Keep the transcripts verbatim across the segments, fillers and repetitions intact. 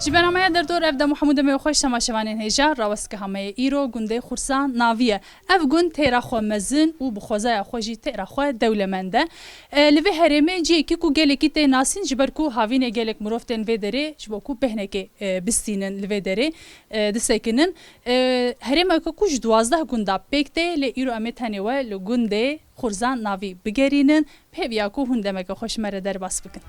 Ji bernameya Derdor, ev dem û hemû demê xweş temaşevanên hêja, rawestke hameyê îro gundê Xursan Navî ye. Ev gund têra xwe mezin û bi xwezaya xwe jî têra xwe dewlemend e. E, li vê herêmê cihekî ku gelekî tê nasîn, ji ber ku havînê gelek mirov tên vê derê, ji bo ku bêhnekê, e, bistînin li vê derê, e, disekinin. E, herêmeke ku ji duwazdeh gunda pêk tê, lê îro em ê tenê we li gundê Xurzan Navî bigerînin. Pêviya ku hûn demeke xwe ji me re derbas bikin.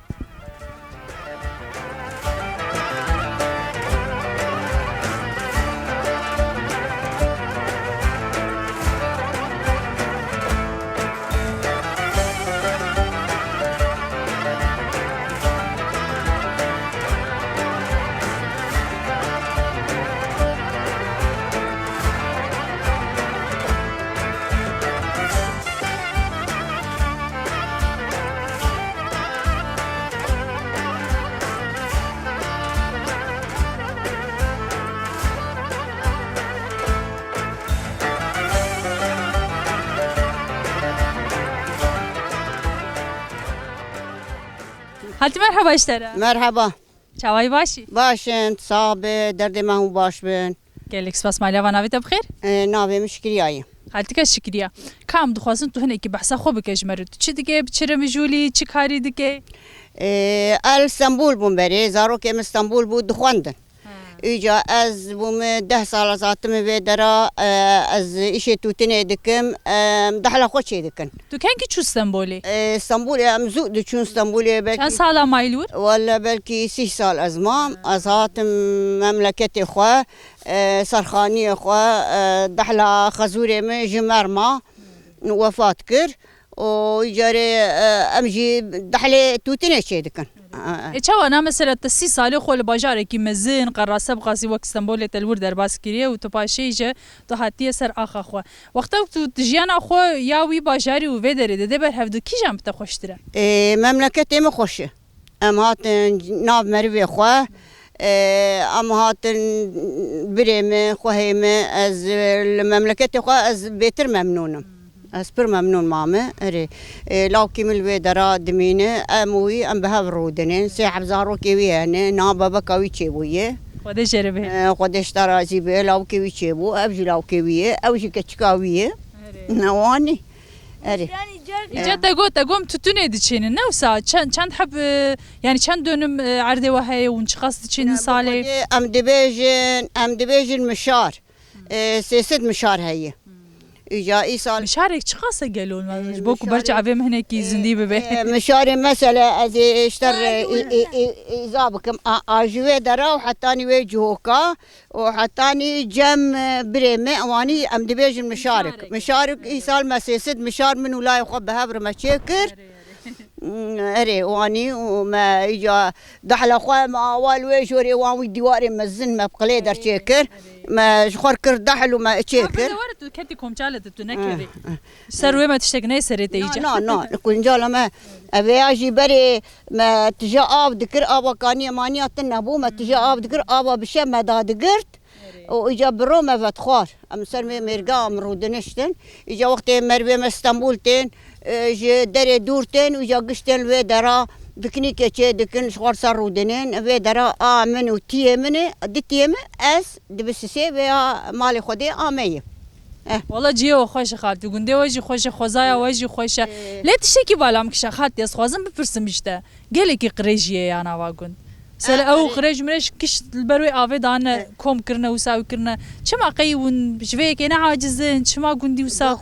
Xaltî, merheba ji te re. Merheba. Çawayî, baş î? Baş in, sax be, derdê me hûn baş bin. Gelek spas, maliya va, navê te bi xêr? E, navê min Şikriya ye. Xaltîke Şikriya. Ka em dixwazin tu hinekî behsa xwe bike ji me re. Tu çi dike, bi çi re mijûl î, çi karî dike? E, ez li Stenbol bûm berê, zarokê min Stenbol bû, dixwendin. Ha. Îca ez bûme deh sal ez hatime vê dera, e, ez îşê tûtinê dikim, e, dehla xwe çê dikin. Tu kengî çû Stenbolê? E, Stenbolê em zû diçûn Stenbolê belkî. Çend sala mayî li wir? Wele belkî sîh sal ez mam. Ez hatim memleketê xwe, e, serxaniyê xwe, e, dehla xezûrê min ji me re ma, wefat kir. Û îcarê, e, em jî dehlê tûtinê çê dikin. E, çawa na mesela te sî salê xwe li bajarekî mezin, qerase bi qasî wek Stenbolê te li wir derbas kiriye û tu paşê jî tu hatiye ser axa xwe. Wexta ku tu di jiyana xwe ya wî bajarî û vê derê de dê ber hevdu, kîjan bi te xweştir e? Ê, memleketê min xweş e. Em hatin nav merivê xwe. Ê, em hatin birê min, xwehê min. Ez, e, li memleketê xwe ez bêtir memnûn im. Ez pir memnûn mame. Erê, e, lawkî min li wê dera dimîne, em û wî em bi hev rûdinin. Sê heb zarokê wî hene, niha bebeka wî çêbûye. Xwedê jê re bihêle. E, Xwedê ji te razî be, lawkê wî çêbû, ev jî lawkê wî ye, ew jî keçika wî ye. Erê. Ne wanî? Erê. Îca te got, te got em tûtinê diçênin, ne wisa? Çend, çend heb, e, yani çend dönüm, e, erdê we heye, hûn çiqas diçênin salê? Xwedê em dibêjin, em dibêjin mişar. E, sê sed mişar heye. Îca îsal. Mişarek çiqas e gelo? E, ji bo ku ber çavê min hinekî, e, zindî bibe. E, mişarê mesela ez ê ji te re î-, î-, î-, îza bikim. A, a ji wê dera û hetanî wê cihoka û hetanî cem, e, birê me, ewanî em dibêjin mişarik. Mişarik. Mişarik îsal me sê sed mişar min û layê xwe bi hev re me çêkir. Erê, wanî û me îca dehla xwe me awa li wê jorê wan wî dîwarê mezin me bi qilê derçê kir. Me ji xwe kir dehl û me çê kir. Were tu ketî komçalê de tu nekevî. Ser wê me tiştek neyê serê te îca. Na, na, na. Komçala me, ev ya jî berê me tije av dikir, ava kaniye maniya tune bû, me tije av dikir, ava bi şev me dadigirt. Û îca bi ro me vedixwar. Em ser vê mêrga em rûdiniştin. Îca wextê merivê me Stenbul tên, e, ji derê dûr tên, îca giş tên li vê dera piknîkê çê dikin, ji xwe re ser rûdinin. Vê dera a min û tiyê min e, di tiyê min, ez di bisisê vê ya malê Xwedê ameyim. Eh. Wala cihê we xweş e xaltî, gundê we jî xweş e, xwezaya we jî xweş e. Ee. Lê tiştekî bala min kişa xaltî, ez dixwazim bipirsim ji te. Gelekî qirêj jî ye ya nava gund. Sele ew qirêj mirêj giş li ber wê avê dane, kom kirine, wisa wî kirine. Çima qey hûn ji vê yekê ne aciz in? Çima gundî wisa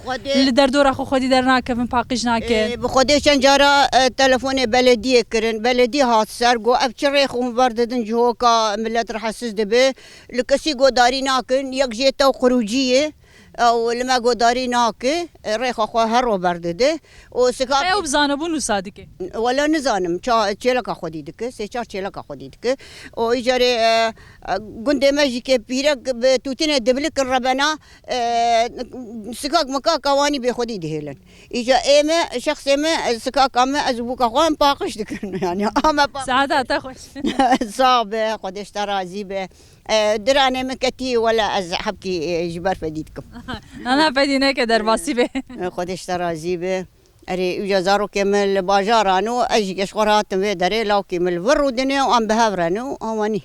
li derdora xwe xwedî dernakevin, paqij nakin? Bi Xwedê çend cara, e, telefonê belediyê kirin. Belediyê hat ser, got, ev çi rêx hûn berdidin cihoka, millet rehetsiz dibe. Li kesî godarî nakin, yek jê tew qirûcî ye. Ew li me godarî nake, rêxa xwe her ro berdide. Û sika ew bi zanebûn wisa dike? Wele nizanim, ça-, çêleka xwedî dike, sê çar çêleka xwedî dike. Û îcarê, e, e, gundê me jî ke pîrek bi tûtinê dibilikin rebena, e, sikak mikaka wanî bê xwedî dihêlin. Îca ê me, şexsê me, sikaka me, ez û bûka xwe em paqij dikin. Yani, a me paqij. Saeta te xweş. Sax be, Xwedê ji te razî be. E, diranê min ketî, wele ez hebkî, e, ji ber fedî dikim. Nana fedî neke derbasî be. E, Xwedê ji te razî be. Erê, uca zarokê min li bajaran û ez jî geş xwe rahatim vê derê, lawkê min li vir rûdinê û em bi hev re ne û awanî.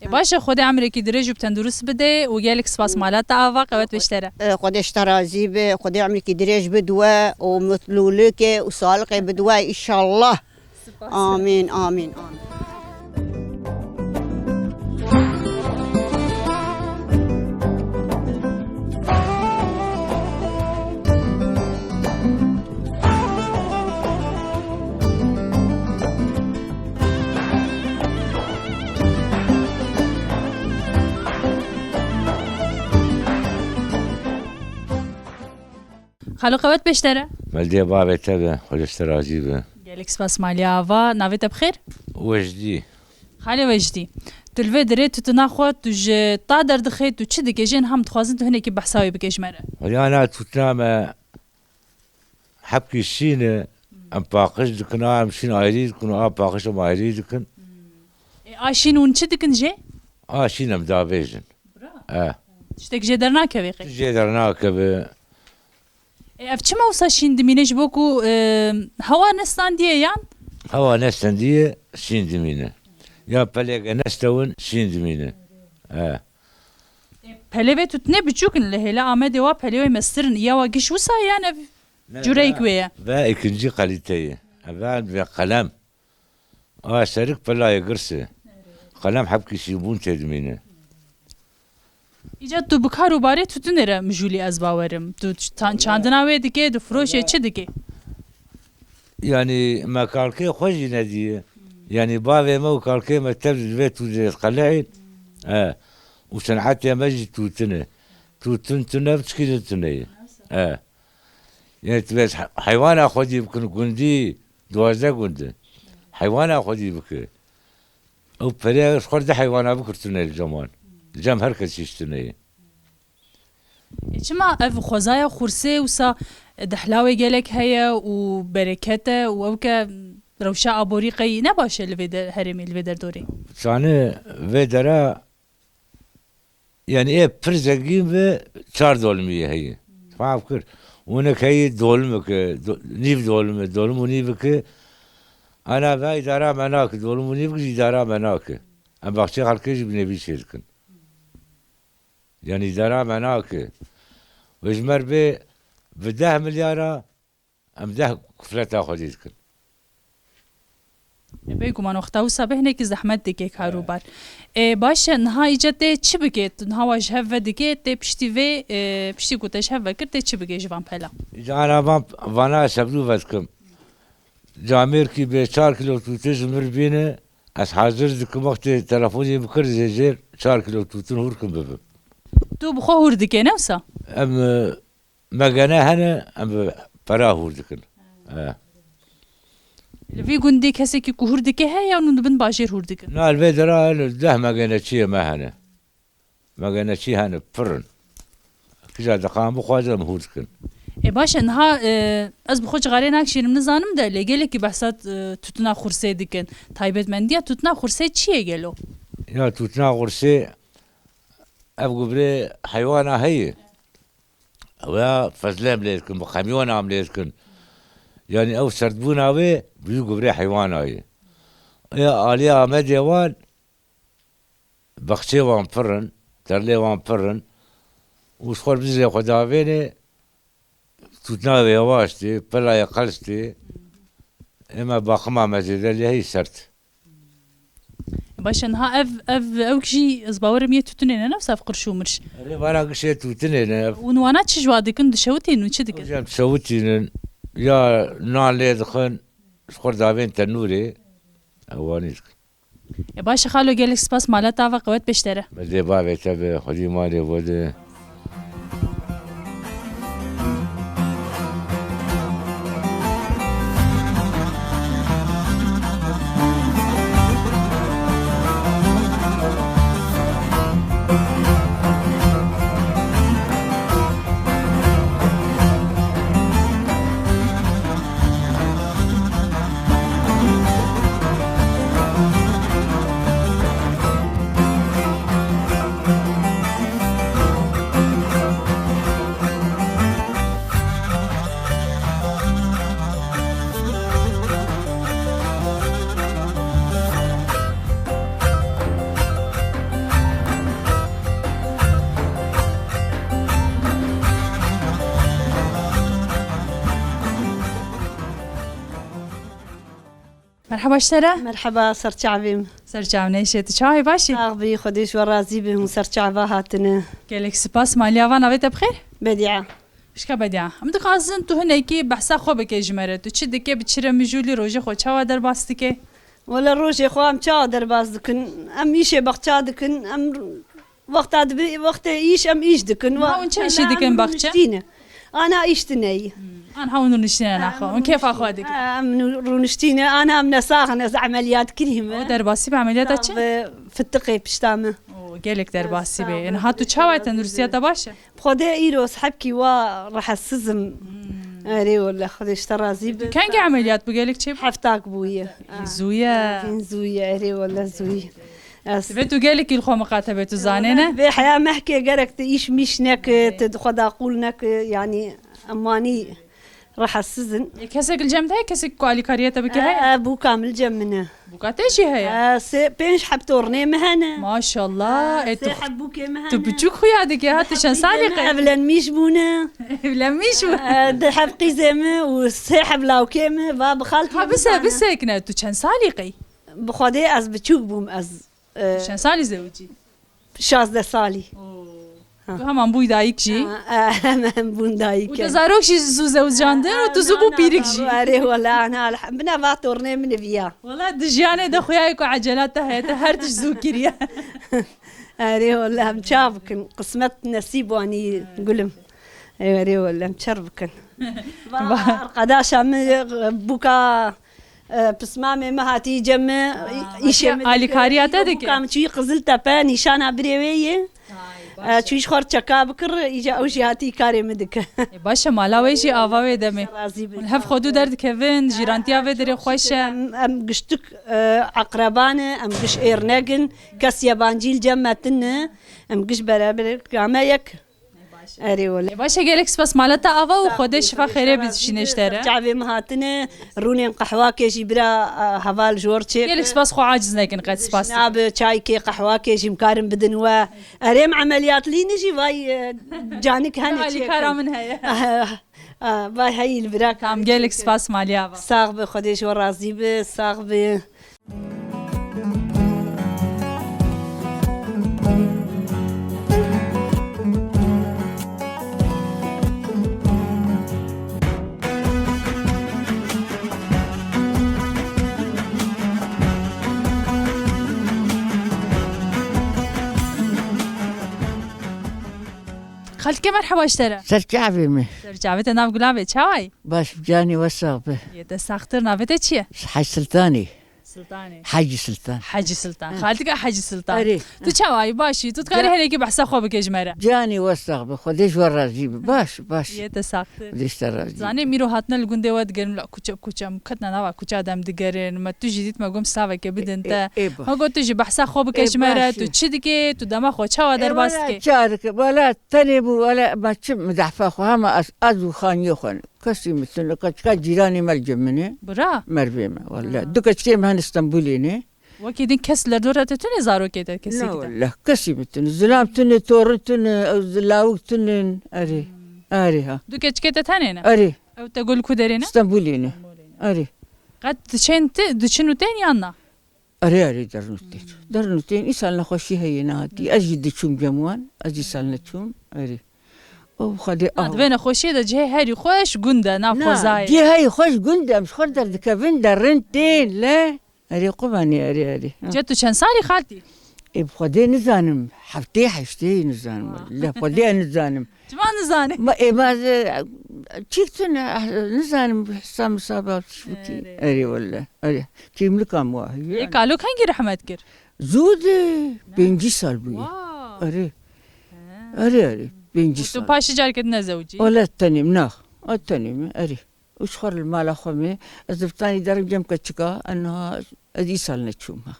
E, baş e, Xwedê emrekî dirêj û bi tendurist bide û gelek spas mala te ava, qewet beştere. E, Xwedê ji te razî be, Xwedê emrekî dirêj bide we û mutlulûkê û saliqê bide we, înşallah. Spas. Amîn, amîn, amîn. Xalo, qewet beştere. Meldê bavê te be, Xwedê ji te razî be. Gelek spas maliya ava. Navê te bi xêr? Wejdî. Xalê Wejdî, tu li vê derê tu tuna xwe, tu ji ta derdixê, tu çi dikê? Jên hem dixwazin tu hinekî behsa wê bike ji me re. Xwedê ana tu tuna me hebkî şîn e, em paqij dikin, a em şîn ayrî dikin, a paqij em ayrî dikin. E, a şîn hûn çi dikin jê? A şîn em davêjin. Bira. E. Tiştek jê dernakeve qey? Jê dernakeve. E, ev çima wisa şîn dimîne, ji bo ku, e, hewa nestandiye yan? Hewa nestandiye şîn dimîne. Ya pelêke nestewin şîn dimîne. E. E, pelê vê tu tune biçûk in, li hêla Amedê wa pelê wê mestir in. Ya wa giş wisa yan ev cureyek wê ye? Ve ikinci kalite ye. Ev ve qelem. A serik pelayê girs e. Qelem hebkî şînbûn tê dimîne. Îca tu bi kar û barê tutunê re mijûlî ez bawerim. Tu çan-, çandina wê dikê, tu firoşê çi dikê? Yanî me kalkê xwe jî nediye. Yanî bavê me û kalkê me tev di vê tûzê qeleyên. E, û senetê me jî tûtin e. Tûtin tune, çikî din tune ye. E. Yanî tu bes he-, heywana xwedî bikin gundî, duwazdeh gund e. Heywana xwedî bike. Ew perê ji xwe di heywana bikirtine li cem wan. Li cem her kesî ştine ye. E, çima ev xwezaya xursê wisa, e, dehlawê gelek heye û bereket e û ew ke rewşa aborî qey ne baş e li vê de-, herêmê, li vê derdorê? Çane vê dera, yanî ê pir zengîn ve çar dolmî heye. Fam kir. Û nek heye dolmik e, do-, nîv dolmik e, dolm û nîvik e. Ana ve îdara me nake, dolm û nîvik jî îdara me nake. Em baxçê xelkê jî binêvîsê dikin. Yanî îdara me nake. Wê ji me re bê bi deh milyara em deh kufleta xwedî dikin. E, bêguman wexta wisa bê hinekî zehmet dike karûbar. E, baş e, niha îca tê çi bike? Tu niha wa ji hev ve dike, tê piştî vê, e, piştî ku te ji hev ve kir, tê çi bike ji van pela? Îca ana van, vana ez hevdû vedikim. Camêrkî bê çar kilo tûtin ji min re bîne, ez hazir dikim, wextê telefonê bikir, zêjêr çar kilo tûtin hûr kim bibim. Tu bi xwe hûr dikê, ne wisa? Em, e, megene hene, em bi pera hûr dikin. E. Li vî gundî kesekî ku hûr dike heye, yan hûn di bin bajêr hûr dikin? Na, li vê dera hene, deh megeneçiyê me hene. Megeneçî hene, pir in. Kija diqan bixwazin, em hûr dikin. E, baş e, niha, e, ez bi xwe cixarê nakişînim, nizanim de, lê gelekî behsa, e, tûtina xursê dikin. Taybetmendiya tûtina xursê çi ye gelo? Ya tûtina xursê, ev gubrê heywana heye. Ew ya fezle em lê dikin, bi xemiyona em lê dikin. Yanî ew serdbûna wê bi wî gubrê heywana ye. Ya alî Amedê wan, Baxçê wan pir in, terlê wan pir in û ji xwe dizê xwe davênê, tûtina wê hewaş tê, pela ye qels tê. Ême baxima me zêde lê hey sert. Baş e, niha ev, ev, ew jî ez bawerim yê tûtinê ne, ne wisa ev qirş û mirş. Erê, vana gişê tûtinê ne ev. Hûn wana çi ji wa dikin, dişewitîn û çi dikin? Hocam, dişewitînin, ya nan lê dixin, ji xwe davên tenûrê, ew wanî dikin. E, baş e xalo, gelek spas, mala te ava, qewet pêş te re. Mezê bavê te be, xwedî malê we de. Merheba ji te re. Merheba, ser çavê min. Ser çav neşê, tu çawa yî, baş î? Sax bî, Xwedê ji we razî be, hûn ser çava hatine. Gelek spas, maliya va, navê te bi xêr? Bediya. Xwişka Bediya, em dixwazin tu hinekî behsa xwe bike ji me re. Tu çi dike, bi çi re mijûlî, rojê xwe çawa derbas dike? Wele rojê xwe em çawa derbas dikin? Em îşê baxça dikin, em wexta dibi, wextê îş em îş dikin. Ha, hûn çi îşî dikin baxçe? Ana îş tine yî. Hmm, an hewin rûniştîne naxwe. Hûn kêfa xwe dikin. Em rûniştîne, ana em nesaxin, ez emeliyat kirî me. O derbasî bi emeliyata çi? Bi fitiqê pişta me. O, gelek derbasî be. Niha tu çawa, tenduristiya te baş e? Xwedê îro sehebkî wa rehetsizim. Hmm. Erê wele, Xwedê ji te razî be. Tu kengî emeliyat bû, gelek çê bû? Heftak bûye. Zû ye. Zû ye, erê wele zû ye. Ez Divê tu gelekî li xwe miqate be, tu zanê ne? Vê heya mehkê gerek tu îş mîş neke, tu di xwe de qûl neke, yanî em wanî rehetsizin. Ê, kesek li cem te heye, kesek ku alîkariya te bike heye? E, bûka min li cem min e. Bûka te jî heye? E, sê, pênc heb tornê min hene. Maşallah. E, sê heb bûkê min hene. Tu biçûk xuya dike ha, tu çend salî qey? Evlenmîş bûne. Evlenmîş bû. E, di heb qîzê min û sê heb lawkê min, va bi xaltî. Ha, bise, bisekne. Tu çend salî qey? Bi Xwedê ez biçûk bûm, ez, e, Tu çend salî zewicî? Şazdeh salî. Oo. Ha. Tu heman bûyî dayik jî? Ha, e, hemen bûn dayik. Û te zarok jî zû zewicandin û tu zû bû pîrik jî. Erê wele, ana elhem-, bine va tornê min viya. Wele di jiyanê de xuya ye ku ecela te heye, te her tişt zû kiriye. Erê wele, em ça bikin? Qismet nesîb wanî gulim. Erê wele, em çer bikin. Va, va- Arkadaşa min bûka E, pismamê min hatî cem min, îşê min dike. Alîkariya te dike? Kam çûyî Qiziltepe, nîşana birê wê yê. E, çûyî ji xwe re çeka bikir, îca ew jî hatî karê min dike. E, baş e, mala wê jî ava wê demê. Razî bin. Hûn hev xwe dû derdikevin, jîrantiya vê derê xweş e. Em, em giştik, e, eqreba ne, em giş êrneg in, kes yebancî li cem me tune, em giş beraber me yek. Erê wele. Ê, baş e, gelek spas, mala te ava û Xwedê şifa xêrê bişîne ji te re. Çavê min hatine, rûnên qehwakê jî bira, a, heval jor çê. Gelek spas, xwe aciz nekin qet, spas. Nabe çaykê qehwakê jî em karin bidin we. Erê em emeliyatlî ne jî vay, e, canik hene çê. Alîkara min heye. A, vay heyî li bira. Tam gelek spas, maliya va. Sax be, Xwedê ji we razî be, sax be. Xaltike, merheba ji te re. Ser çavê me. Ser çavê te, nav Gulabê, çawa yî? Baş, canê we sax be. Yê te saxtir, navê te çi ye? Hec Siltanê. Siltanê. Hecî Siltan. Hecî Siltan. Xaltike Hecî Siltan. Erê. Tu çawa yî, baş î? Tu dikarî hinekî behsa xwe bike ji me re? Canê we sax be, Xwedê ji we razî be. Baş, baş. Yê te saxtir. Xwedê ji te razî be. Zanê, îro hatine li gundê we digerin, la kuçe kuçe, em ketine nava kuça de em digerin. Me tu jî dît, me got em silaveke bidin te. Ê, ê, baş. Me got tu jî behsa xwe bike ji me re. Ê, baş e. Tu çi dikê? Tu dema xwe çawa derbas dikê? Ê, wela çi dike? Wela tenê bû, wela me çi, min dehfa xwe hema ez, ez û xaniyê xwe ne. Kesî min tune, keçika cîranê me li cem min e. Bira? Mervê me, wele. Du keçikê me hene Stenbolê ne. Wekî din kes li dora te tune, zarokê te, kesî? Na, wele, kesî min tune. Zilam tune, torin tune, lawik tune, erê. Hmm. Erê ha. Du keçikê te tenê ne? Erê. Ew te got li ku derê ne? Stenbolê ne. Stenbolê ne. Erê. Qet diçên te, diçin û tên yan na? Erê, erê, derin û tên. Hmm. Derin û tên. Îsal nexweşî heye nehatî. Ez jî diçûm cem wan. Ez îsal neçûm. Erê. O Xwedê. Na, di vê nexweşiyê de cihê herî xweş gund e, nav xwezayê. Cihê herî xweş gund e. Em ji xwe derdikevin, derin tên, le. Erê, qubanê, erê, erê. Ca tu çend salî xaltî? Ê, bi Xwedê nizanim. Heftê, heştê nizanim. Wa. Le Xwedê nizanim. Çima nizanî? Ma, ê, ma, e, çîk tune, eh, nizanim, hesab misaba tişt bikî. Erê. Erê wele, erê. Kîmlika min wa heye. Ê, kalo kengî rehmet kir? Zû de, pêncî sal bûye. Wa. Erê. He. Erê, erê, pêncî sal. Û tu paşê careke din nezewicî? Wele tenê me, nax. A tenê me, erê. Û ji xwe re li mala xwe me, ez dibistanî derim cem keçika, eniha ez îsal neçûm ha.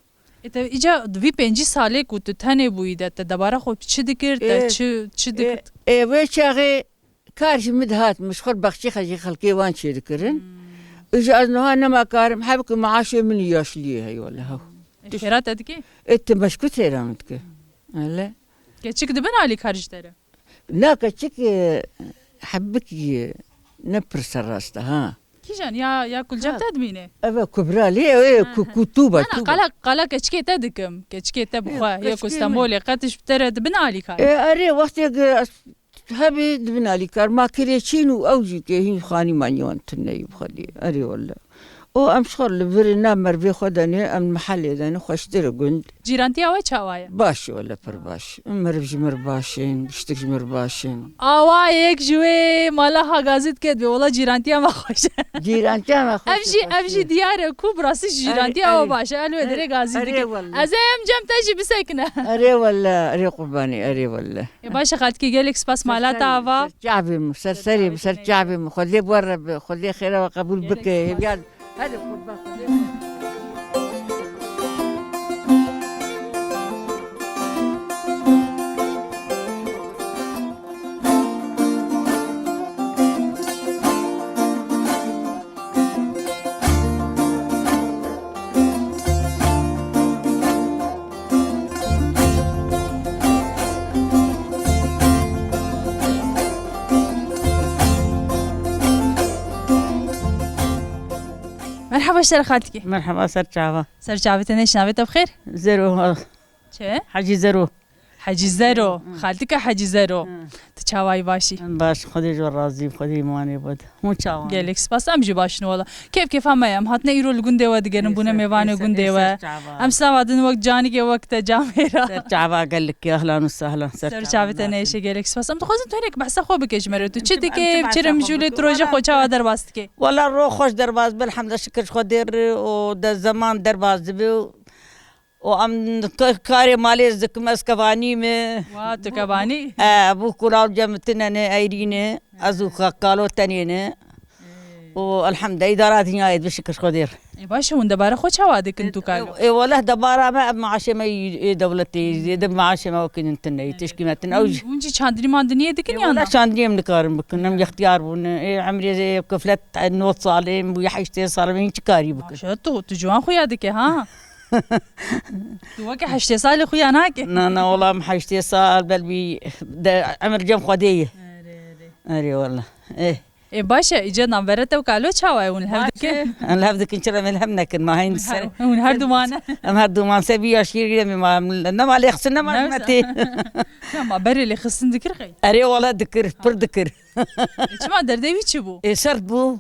Ê, te îca di vî pêncî salê ku tu tenê bûyî de, te debara xwe çi dikir, te çi, çi dikir? Ê, ê, wê çaxê kar ji min dihat, min ji xwe baxçê xecê xelkê wan çêdikirin. Hmm. Îja ez niha nema karim, hebike maaşê min û yaşliyê heye wele hew. Ê, xêra te dike? Ê, ti meşku xêra min dike. Hele. Keçik dibin alîkar ji te re? Na keçik, e, hebikî ne pir serrast e, ha. Kîjan ya, ya kulcem te dimîne? Eve Kubra lê, e, ku, ku Tuba, Na, na, Tuba. Qala, qala keçikê te dikim. Keçikê te bi xwe, yê ku Stenbolê qet ji te re dibin alîkar. E, erê, wextê ki ez hebî dibin alîkar. Ma kirêçîn û ew jî ke hîn xanî ma nîwan tune yî bi xwedî. Erê welle. O em ji xwe li vir na mervê xwe de ne, em mehelê de ne, xweştir e gund. Cîrantiya we çawa ye? Baş e wele pir baş. Meriv ji mir baş in, giştik ji mir baş in. Awa yek ji wê mala ha gazî dike dibê, wela cîrantiya me xweş e. Cîrantiya me xweş e. Ev jî, ev jî diyar e ku bi rastî ji cîrantiya we baş e. El wê dirê gazî dike. Erê wele. Ez ê em cem te jî bisekine. Erê wele, erê qurbanî, erê wele. Ê baş e xaltikî, gelek spas mala te ava. Ser çavê min, ser serê min, ser çavê min. Xwedê bi we re be, Xwedê xêra we qebûl bike. Hêviya Hadi qurban. Merhaba, ji te re xaltikê. Merhaba, ser çava. Ser çavê te ne, navê te bi xêr? Zero. Çi? Hecî Zero. Hecî Zero. Hı. Xaltika Hecî Zero. Hı. Tu çawayî, baş î? Em baş, Xwedê ji we razî, Xwedê îmanê bid. Hûn çawa? Gelek spas, em jî baş in wela. Kêf kêfa me ye. Em hatine îro li gundê we digerin, bûne mêvanê gundê we. Em slava din wek canikê, wek te camêra. Ser çava gelek, ehlan û sehlan. Ser çavê te neyşe, gelek spas. Em dixwazin tu hinek behsa xwe bike ji me re. Tu çi dikê, çi re mijûlê, tu roja xwe çawa derbas dikê? Wela roj xweş derbas be, elhamdulillah, şikir ji Xwedê re û de zeman derbas dibe û û em ka-, karê malê ez dikim, ez kevanî me. Wa, tu kevanî? E, bû kulaw cem tine ne, eyrî ne. Ez û ka-, kalo tenê ne. Û elhamdulillah, îdara dinyayê dibe şikir Xwedê re. Ê, baş e, hûn debara xwe çawa dikin tu kalo? Ê, ê, weleh debara me, ev maaşê me yî, ê dewletê, zêde maaşê me wekî din tine, yî tişkî me tine. Ew jî. Hûn, hûn jî çandinî mandiniyê dikin ya na? Ê, weleh çandiniyê em nikarin bikin, em yextiyar bûne. Ê, emrê kiflet, e, nod salê, em bûye heştê salê, em çi karî bikin? Baş e, tu, tu ciwan xuya dike, ha? Tu weke heştê salê xuya nake. Na, na, wela em heştê sal, belbî de emir cem Xwedê ye. Erê, erê. Erê, wela. Eh. Ê, baş e, îca navbera te û kalo çawa ye, hûn li hev dikin? Em li hev dikin, çira em li hev nekin, ma hîn ser. Hûn her, hûn her du mane. Em her du man ser vî yaşîrî re, ma em nema lêxistin, nema hizmetê. Ya, ma berê lêxistin dikir xey? Erê, wela dikir, pir dikir. Ê, çima derdê wî çi bû? Ê, sert bû.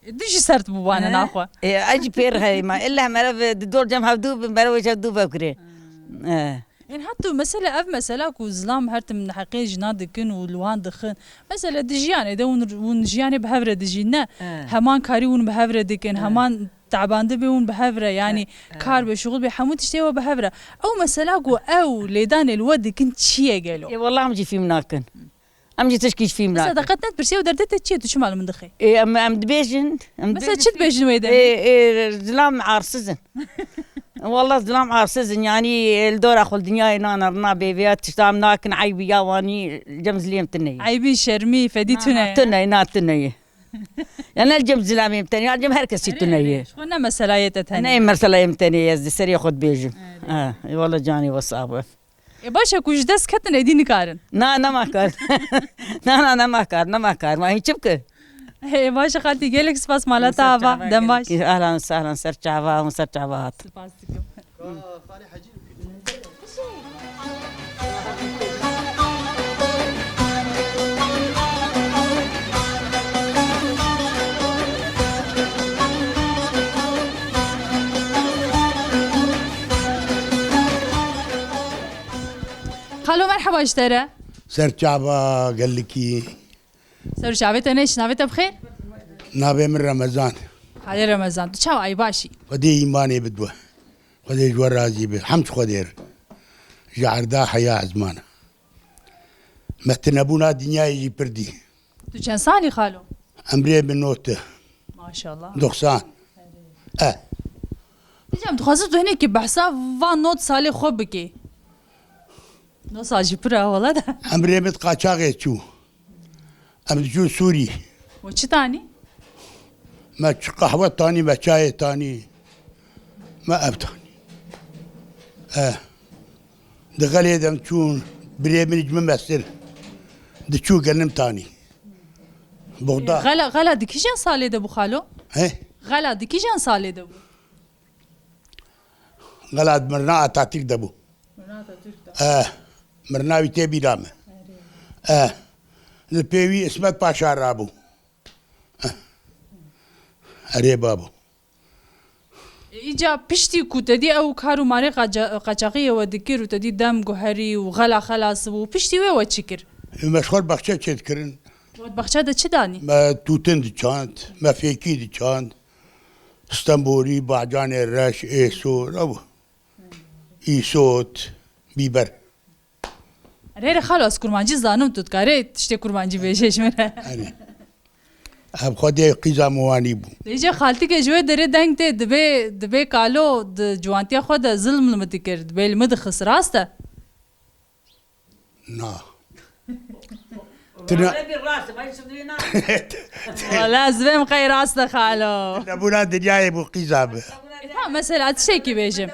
Ê, tu jî sert bû wane naxwe. Ê, ez jî pê re heyma. Illa mere ve di dor cem hevdû bin, mere ve hevdû vekirê. Ê. Ên hat tu mesela, ev mesela ku zilam her tim heqê jina dikin û li wan dixin. Mesela di jiyanê de hûn, hûn jiyanê bi hev re dijîn, ne? Ê. Heman karî hûn bi hev re dikin, ê, heman tabandibê hûn bi hev re, yanî ê, ê, kar be, şuxul be, hemû tiştê we bi hev re. Ew mesela ku ew lêdanê li we dikin çi ye gelo? Ê, wela em jî fîm nakin. Em jî tişkî ji fîm nakin. Mesela, te qet nedipirsiye û derdê te çi ye, tu çima li min dixê? Ê, em, em dibêjin, em dibêjin. Mesela, çi dibêjin wê demê? Ê, ê, zilam arsizin. Wela zilam arsizin, yanî, ê, li dora xwe li dinyayê nane rina bêvêya tişta em nakin, eybî ya wanî cem zilêm tune ye. Eybî, şermî, fedî tune ye. Na, na, tune ye, na, tune ye. Ya ne li cem zilamê em tenê, ya li cem her kesî tune ye. Erê, erê, ji xwe ne meselayê te tenê. Ne meselayê em tenê ye, ez di serê xwe dibêjim. Erê. Ha, ê, wela canê we sax be. Ê, baş e, ku ji dest ketin êdî nikarin. Na, nema kar. Na, na, nema kar, nema kar. Ma hîn çi bike? Ê, baş e, xaltî, gelek spas, mala te ava. Dem baş. Ehlan, sehlan, ser çava, hûn ser çava hat. Spas dikim. Xalo, merheba ji te re. Ser çava gelikî. Ser çavê te ne, navê te bi xêr? Navê min Remezan. Xalê Remezan, tu çawa yî, baş î? Xwedê îmanê bidwe. Xwedê ji we razî be. Hemd Xwedê re. Ji erda heya ezmana. Me tinebûna dinyayê jî pir dî. Tu çend salî xalo? Emrê min nod e. Maşallah. Doksan. E. Diyeceğim, dixwazim tu hinekî behsa van nod salê xwe bikî. Nod sal jî pir e, wela de. Emrê min qaçaxê çû. Em diçûn Sûrî. We çi tanî? Me çi qehwe tanî, me çayê tanî. Me ev tanî. E. Di xelê de em çûn, birê min ji min mestir. Diçû genim tanî. Buxda. Xela, xela di kîjan salê de bû xalo? He? Xela di kîjan salê de bû? Xela di mirina Atatürk de bû. Mirina Atatürk de. Eh, mirina wî tê bîra me. Erê. Eh, li pê wî Îsmet Paşa rabû. Eh. Erê babo. Îca piştî ku te dî ew kar û marê qaca-, qaçaxiyê we dikir û te dî dem guherî û xela xelas bû, piştî wê we çi kir? Ê, me ji xwe baxçe çêdikirin. We di baxçe de çi danî? Me tûtin diçand, me fêkî diçand. Stenbolî, bacanê reş, êsor, ew. Îsot, bîber. Rê rê xalo, ez kurmancî zanim, tu dikarê tiştê kurmancî bêjê ji min re. Erê. Ev Xwedê qîza min wanî bû. Dêje xaltîkê ji wê derê deng tê, dibê, dibê kalo di ciwantiya xwe de zilm li min dikir, dibê li min dixist, rast e? Na. Tuna- Wala bir rast, ben şimdi na. Wala ez vêm qey rast e xalo. Nebûna dinyayê bû qîza bi. Ha, mesela tiştekî bêjim.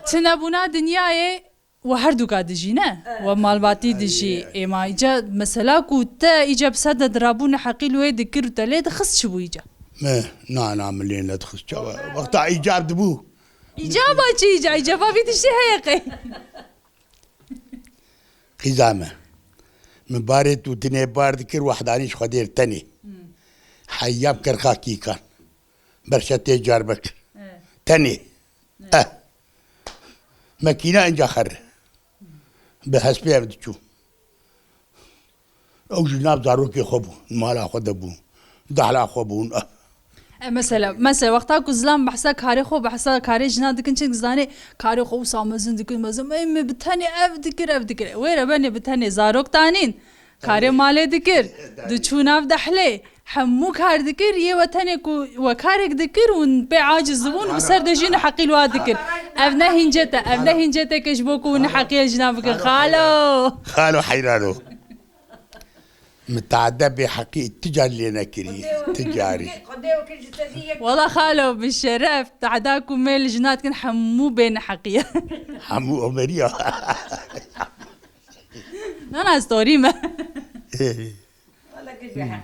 Çinebûna dinyayê We her duka dijî ne? Evet. We malbatî dijî. Ê ma îca mesela ku te îca bi ser de dirabû neheqî li wê dikir û te lê dixist çi bû îca? Me, na, na, min lê nedixist çawa. Wexta îcab dibû. Îcaba çi îca? Îcaba vî tiştê heye qey? Qîza me. Min barê tu dinê bar dikir, wehdanî ji Xwedê tenê. Hmm. Heya bi kirxa kîkan. Berşetê carbik. Evet. Tenê. Eh. Mekîna inca xerre. Bi hespê ev diçû. Ew jî nav zarokê xwe bû, mala xwe de bû, dahla xwe bûn. Eh. E, mesela, mesela, wexta ku zilam behsa karê xwe, behsa karê jina dikin, çi zanê, karê xwe wisa mezin dikin, mezin, ey, me bi tenê ev dikir, ev dikir. Wê re benê bi tenê zarok tanîn. Karê malê dikir, diçû nav dehlê, hemû kar dikir, yê we tenê ku we karek dikir û pê aciz dibûn, bi ser de jî neheqî li wa dikir. Ev ne hîncet e, ev ne hînceteke ji bo ku neheqiya jina bikin. Xalo! Xalo heyrano. Min tehde bêheqî ti carî lê nekirî, ti carî. Wela xalo, bi şeref, tehda ku me li jina dikin hemû bê neheqiye. Hemû Omeriya. Na, na, ez torî me.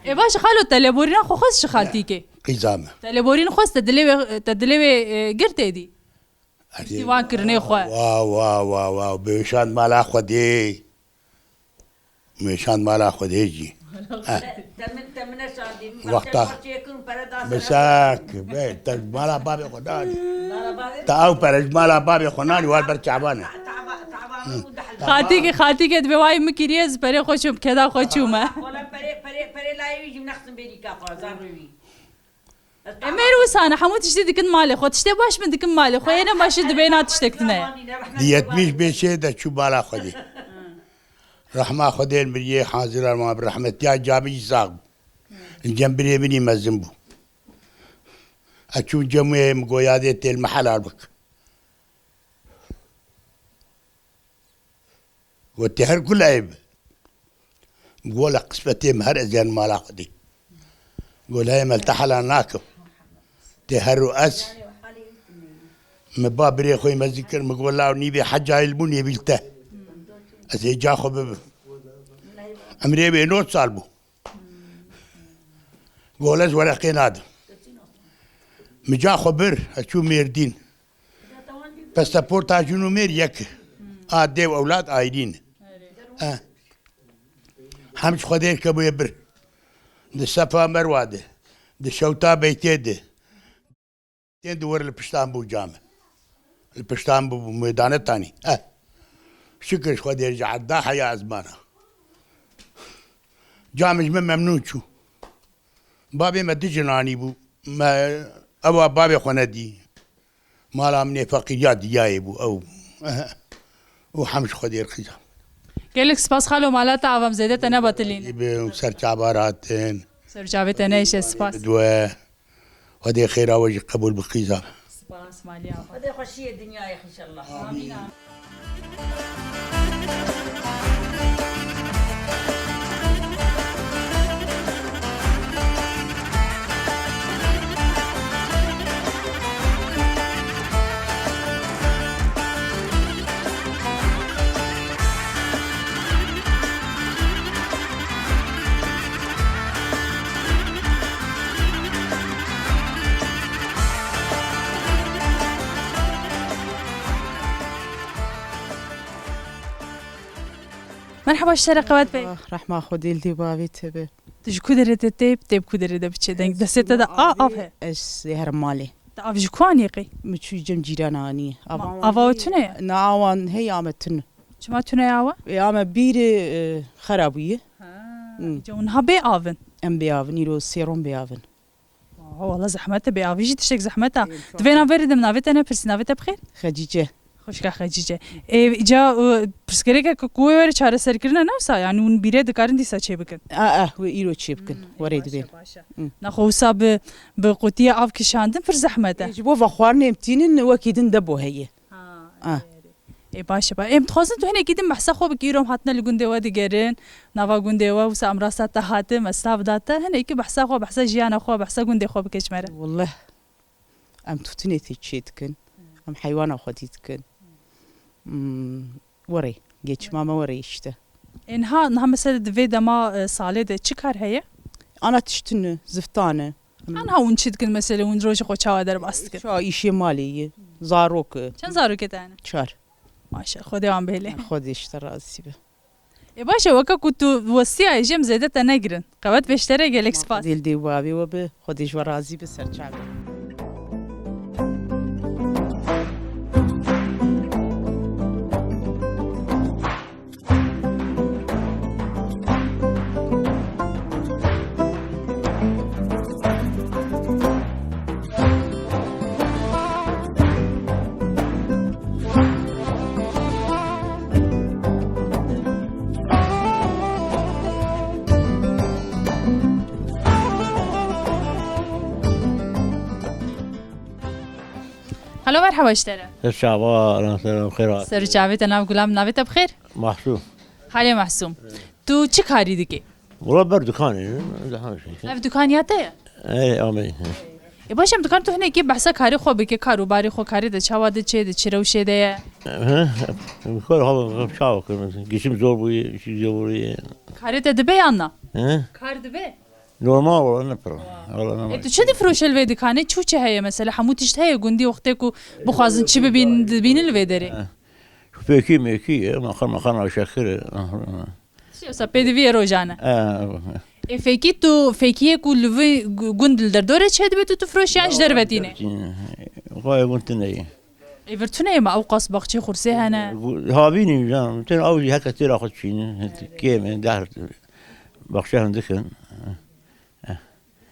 Ê, baş xalo, te lêborîna xwe xwest ji xaltîkê? Qîza me. Te lêborîn xwest, te dilê wê, te dilê wê, e, girt êdî? Piştî wan kirinê xwe. Wa, wa, wa, wa, bi weşand mala Xwedê. Weşand mala Xwedê jî. Te min, te min neşandî. Min Wexta. Xwedê xwe çêkin, pere da sere. Misak, be, te mala babê xwe nanî. Mala babê? Te ew pere ji mala babê xwe nanî, war ber çavan e. Taba, taba, taba, û dehil. Xatîkê, xatîkê dibê wayî min kiriye, ez perê xwe çûm, keda xwe çûme. Wala perê, perê, perê layê wî jî min nexistin bêrîka xwe, zarrê wî. Ê, mêr wisa ne, hemû tiştî dikin malê xwe. Tiştê baş min dikin malê xwe. Yê ne baş jî dibê na tiştek tune ye. Di yetmiş beşê de çû mala Xwedê. Rehma Xwedê li miriyê hazira ma bi rehmetiya camî jî sax bû. Li cem birê min î mezin bû. Ez çûm cem wê, min got, "Yadê tê li me helal bik." Got, "Tê her ku layê be." Got, "Wele qismetê min her ez ên mala Xwedê." Got, "Layê me li te helal nakim. Tê her û ez." Min ba birê xwe yê mezin kir, min got, "Law nîvê hecayî li bû nêvî li te." Ez ê ca xwe bibim. Emrê wê nod sal bû. Got, "Ez wereqê nadim." Min ca xwe bir, ez çûm Mêrdîn. Pasaporta jin û mêr yek e. A dê û ewlad ayrî ne. Eh. Hem ji Xwedê ke bûye bir. Di Sefa Merwa de. Di Şewta Beytê de. Tên di wir li piştan bû came. Li piştan bû mêdane tanî. Eh. Şikir ji Xwedê ji edda heya ez mana. Came ji min memnûn çû. Babê me du jinanî bû. Me ewa babê xwe nedî. Mala min ê feqîriya diyayê bû ew. Û hem ji Xwedê rixîza. Gelek spas xalo, mala te ava em zêde te nebetilîne. Bi ser çava ratin. Ser çavê te neyşe, spas. Bi dua. Xwedê xêra we jî qebûl bi qîza. Spas, maliya. Xwedê xweşiyê dinyayê inşallah. Amîn. Amîn. Merhaba, ji te re qewet be. Ah, rehma Xwedê li dê bavê te be. Tu ji ku derê te tê, tê bi ku derê de biçe? Deng destê te de a, av he? Ez ê herim malê. Te av ji ku anî qey? Min çû cem cîran anî. Ma, ava we tune ye? Na, awan hey ame tune. Çima tune ye awa? E, ame bîrê, e, xera bûye. Ha, Hmm. Îca hûn ha bê av in? Em bê av in, îro sê ron bê av in. Aha, wala zehmet e, bêavî jî tiştek zehmet e. Ê, Di vê navberê de min navê te nepirsî, navê te bi xêr? Xecîce. Xwişka Xecîce. Ê, îca, û, pirsgirêkek ku wê were çareserkirine ne wisa, yanî hûn bîrê dikarin dîsa çê bikin? A, a, wê îro çê bikin, Hmm, ê, werê baş e, dibên. Baş e. Hmm. Naxwe wisa bi, bi qutiyê av kişandin pir zehmet e. Ê, ji bo vexwarinê em tînin, wekî din de bo heye. Ha, Ah. erê, erê. Ê, baş e, ba-, em dixwazin tu hinekî din behsa xwe bikî, îro em hatine li gundê we digerin, nava gundê we, wisa em rasta te hatin, me silav da te, hinekî behsa xwe, behsa jiyana xwe, behsa gundê xwe bike ji me re. Wallah, em tûtinê tê çê dikin, em heywana xwedî dikin. Hmm, werê, geçima me werê işte. Ê, niha, niha mesela di vê dema, e, salê de çi kar heye? Ana tiştin e, ziftan e. Anha hûn çi dikin, mesela hûn rojê xwe çawa derbas dikin? Ça îşê malê ye, zarok e. Çend zarokê te hene? Çar. Maşallah, Xwedê wan bihêle. Xwedê ji te razî be. Ê baş e, weke ku tu westiyaye jî em zêde te negirin. Qewet be ji te re, gelek spas. Dil dê û bavê we be, Xwedê ji we razî be, ser çavê. Halo, merhaba ji te re. Ser çava, selam, xêr. Ser û çavê te, nav Gulam, navê te bi xêr? Mahsûm. Halê Mahsûm. Tu çi karî dikî? Wala ber dukanê, daha bir şey. Ev dukan ya te ye? Ey, amê. Ê, baş em dikarin tu hinekî behsa karê xwe bike, kar û barê xwe, karê de çawa de çê de, çi rewşê de ye? He, kar hava çawa kir, geçim zor bûye, işi zor bûye. Karê te dibe yan na? He? Kar dibe? Normal wala ne pir. Wala ne. Ê, tu çi difroşe li vê dikanê? Çû çi heye mesela? Hemû tişt heye gundî wextê ku bixwazin çi bibînin, dibînin li vê derê? He. Fêkî mêkî ye, maxan, maxan şekir e. Şey, wisa pêdiviyê rojan e. E, Ê, fêkî tu, fêkiyê ku li vî gu-, gund li derdorê çêdibe tu, tu firoşiyan ji derve tîne? Xwayê gund tune ye. Ê, vir tune ye, ma ew qas baxçê xursê hene? Gu-, havînî, can, tune ew jî heke têra xwe dişînin, kêm e, dehr baxçe hindik in.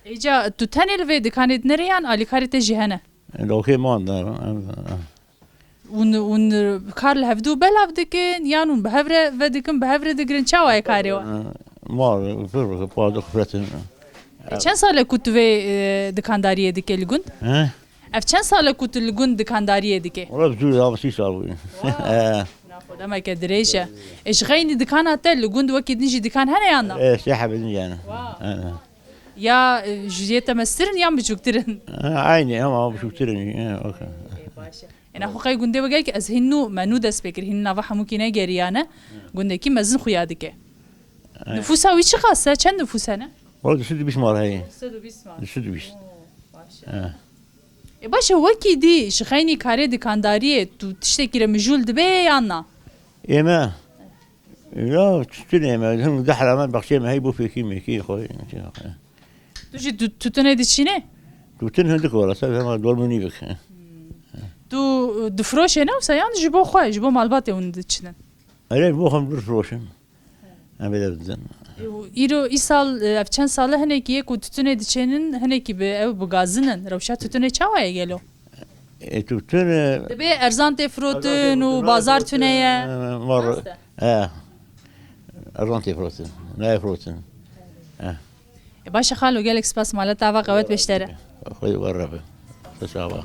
Îca tu tenê li vê dikanê dinêrî yan alîkarê te jî hene? Lokê man de. Hûn, hûn kar li hevdû belav dikin, yan hûn bi hev re vedikin, bi hev re digirin, çawa ye karê we? Mal, pir, pardon, xifretin. E, çend sal e ku tu vê, e, dikandariyê dike li gund? He? Ev çend sal e ku tu li gund dikandariyê dike? Wala bi zû ya sî sal bûye. Wow. He. Naxwe demeke dirêj e. E, ji xeynî dikana te li gund wekî din jî dikan hene yan na? E, sê hebê din jî hene. Wow. He. Ya, e, ji yê te mestir in yan biçûktir in? He, aynî ama biçûktir in. He, okey. E, baş e. Ena xwe qey gundê we gelkî ez hîn nû, me nû dest pê kir, hîn nava hemûkî negeriyane. Gundekî mezin xuya dike. He. Nifûsa wî çiqas e? Çend nifûs hene? Wala du sed û bîst mal heye. Du sed û bîst mal. Du sed û bîst. Oo, baş e. He. E, baş e, wekî dî ji xeynî karê dikandariyê tu tiştekî re mijûl dibê yan na? Ê me, ya, tiştî nê me, him dehra me baxçeyê me hey bû fêkî mêkî xwe. Tu jî tu-, tutunê diçînê? Tutun hindik wala, ser hema dormî nîvik. Tu, e, difroşê ne wisa yan ji bo xwe, ji bo malbatê hûn diçinin? Erê, ji bo xwe difroşin. Em ê de bidin. Îro, îsal, e, ev çend sal e hinekî yê ku tutunê diçênin, hinekî bi ew bi gazin in. Rewşa tutunê çawa ye gelo? E, tutun, e, Dibê erzan tê firotin û bazar tune ye. E, mar-, Rast e. E, erzan tê firotin. Nayê firotin. E. E, baş e xalo, gelek spas, mala te ava qewet be ji te re. Xwedê we re be. Te çava.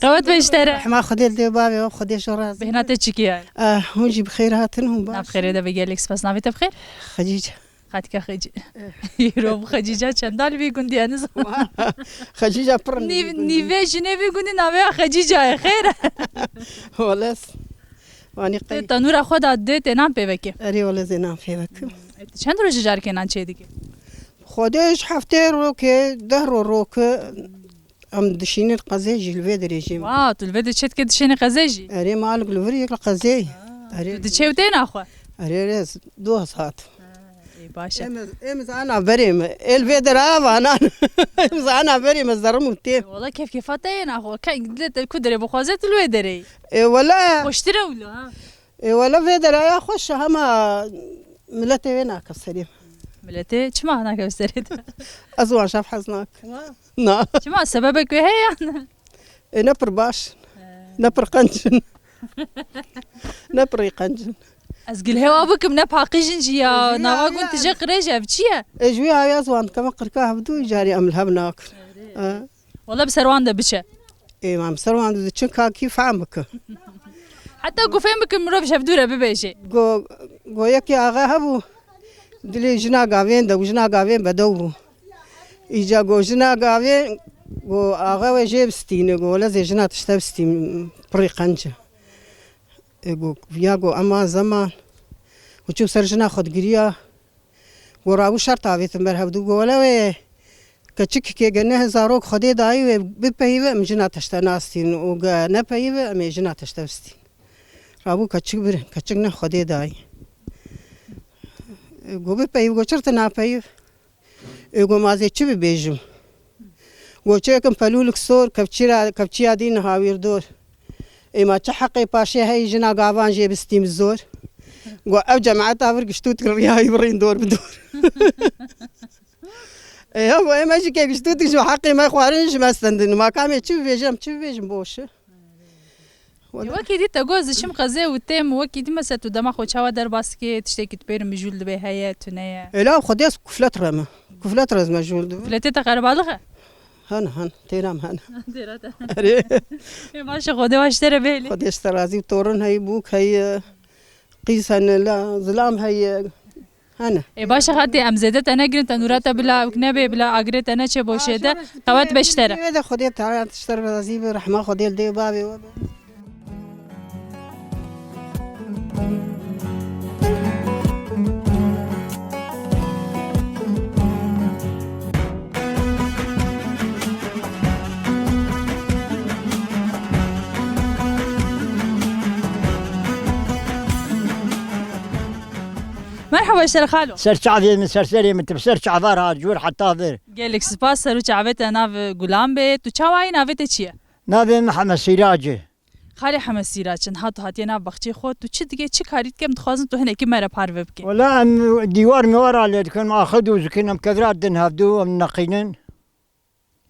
Qewet be ji te re. Rehma Xwedê li dê bavê we, Xwedê ji razî. Bêhna te çi kiye? Eh, hûn jî bi xêr hatin, hûn baş. Nav xêrê de be gelek spas. Navê te bi xêr? Xecîce. Xatika Xecî. Îro bi Xecîca çendal vî gundî, ez nizanim. Xecîca pir nîv-, nîvê jinê vî gundî navê ya Xecîca ye, xêr e. Weles. Wanî qey. Te tenûra xwe da dê tê nan pê vekê. Erê, weles ê nan pê vekim. E, tu çend roj e carekê nan çê dikê? Xwedê ji heftê roke, deh ro roke. Em dişînin qezê jî li vê derê jî. Wa, tu li vê de çetke dişênî qezê jî? Erê, malik li vir yek li qezê. Erê. Tu diçê û têna xwe? Erê, erê, ez du saet. Ê, baş e. Em, em zana berê me. El vê dera vanan. Em zana berê me, zerim û têm. Wala kêf kêfa te yê naxwe. Ke, dilê te ku derê bixwaze tu li wê derê yî. Ê, wala. Xweştir e wilo, ha. Ê, wala vê deraya xweş e, hema miletê wê nake serê me. Miletê çima nake serê te? Ez wan şev hez nakim. Wa. Na. Çima, sebebek wê heye yan? Ê, ne pir baş in. He. Ne pir qenc in. Ne pir qenc in. Ez gilhê wa bikim, ne paqij in jî ya. Ê, jî nava ya, gund ya. Tije qirêj ev çi ye? Ê, ji wî awiya ziwan dikeve qirka hevdû, carî em li hev nakin. Erê. He. Wala bi ser wan de biçe. Ê, em ser wan de diçin, kakî fehm bike. Heta ku fêm bikin mirov ji hevdû re bibêje. Go, go yekî axa hebû, dilê jina gavên de, jina gavên bedew bû. Îca go jina gavê, go axa wê jê bistîne, go wele zê jina tişte bistîn, pirî qenc e. E, go, ya go eman zeman, go çû ser jina xwe digiriya, go rabû şert avêtin ber hevdû, go wele wê keçikikê ge ne zarok Xwedê dayî wê bipeyive, em jina teşte nastîn û ge nepeyive, em ê jina teşte bistîn. Rabû keçik birin, keçik ne Xwedê dayî. E, go bipeyiv, go çir tu napeyiv. Ê, go mazê çi bibêjim? Go çêkim pelûlik sor, kevçîra, kevçiya dî niha wîr dor. Ê, ma çi heqê paşê heyî jina gavan jê bistîm zor? Go ev cemaeta vir giştû tu riyayî birîn dor bi dor. Ê, ya go ê me jî kê giştû tu ji heqê me xwarin ji me stendin. Ma kamê çi bibêjim, çi bibêjim boş e. Wala. Wekî dî te got, ez diçim qezê û têm, wekî dî mesela tu dema xwe çawa derbas dikê, tiştekî tu pêr mijûl dibê, heye, tune ye? Ê, la Xwedê ez kuflet re me. Kuflet re ez mejûl dibim. Kufletê te qerebalix e? Hene, hene. Têra me hene. Têra te. Erê. Ê, baş e, Xwedê wa ji te re bihêlê. Xwedê ji te razî, torin heye, bûk heye, qîz hene, la, zilam heye. Hene. Ê, baş e, xatê, em zêde te negirin, tenûra te bila ewk nebe, bila agirê te neçe boşê de, qewet be ji te re. Wê de Xwedê Teala ji te re razî be, rehma Xwedê li dê bavê we be. Merhaba, ji te re xalo. Ser çavê min, ser serê min, tu bi ser çava re hat, ji wir heta vir. Gelek spas, ser û çavê te nav gulan bê. Tu çawa yî, navê te çi ye? Navê min Hemed Sîrac e. Xalê Hemed Sîrac, niha tu hatiye nav baxçeyê xwe, tu çi dike, çi karî dike, em dixwazin tu hinekî me re parve bike. Wela em dîwar mîwara lê dikin, em axe dûz dikin, em kevira din hevdû, em neqînin.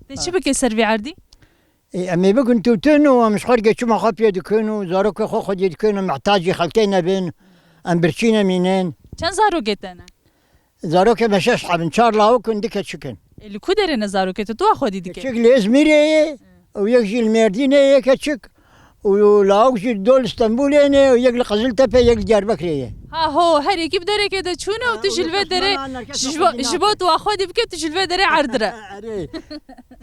Te çi bike ser vî erdî? Ê, em ê bikin tûtin û em ji xwe re geçima xwe pê dikin û zarokê xwe xwedî dikin, em mihtacî xelkê nebin, em birçî nemînin. Çend zarokê te ne? Zarokê me şeş heb in, çar lawik in, du keçik in. Ê, li ku derê ne zarokê te? Tu wa xwedî dike? Keçik li Îzmîrê ye û yek jî li Mêrdînê ye keçik. Û lawik jî do li Stenbolê ne û yek li Qiziltepe, yek li Diyarbekirê ye. Ha ho, her yekî bi derekê de çûne û tu ji li vê derê ji bo, ji bo tu wa xwedî bike, tu ji li vê derê erd re. Erê.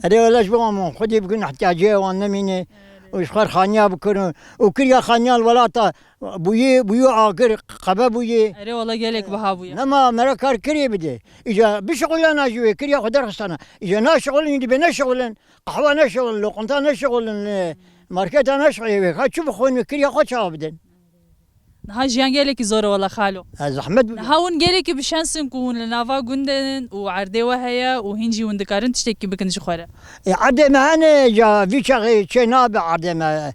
Erê, wele ji bo wan xwedî bikin, ihtiyacê wan nemîne. Û ji xwe xaniya bikin û, û kiriya xaniya li welata bûyê, bûyê agir, qebe bûyê. Erê, wele gelek biha bûye. Nema mere kar kirê bide. Îca bişixulena ji wê, kiriya xwe derxistana. Îca naşixulin, dibe neşixulin. Qehwa neşixulin, loqinta neşixulin, e, marketa neşixulin, wê ka çi bixwin, wê kiriya xwe çawa bidin? Niha jiyan gelekî zor e wela xalo. E, zehmet bû. Niha hûn gelekî bi şens in ku hûn li nava gundê in û erdê we heye û hîn jî hûn dikarin tiştekî bikin ji xwe re. E, erdê me hene, ca vî çaxê çê nabe erdê me.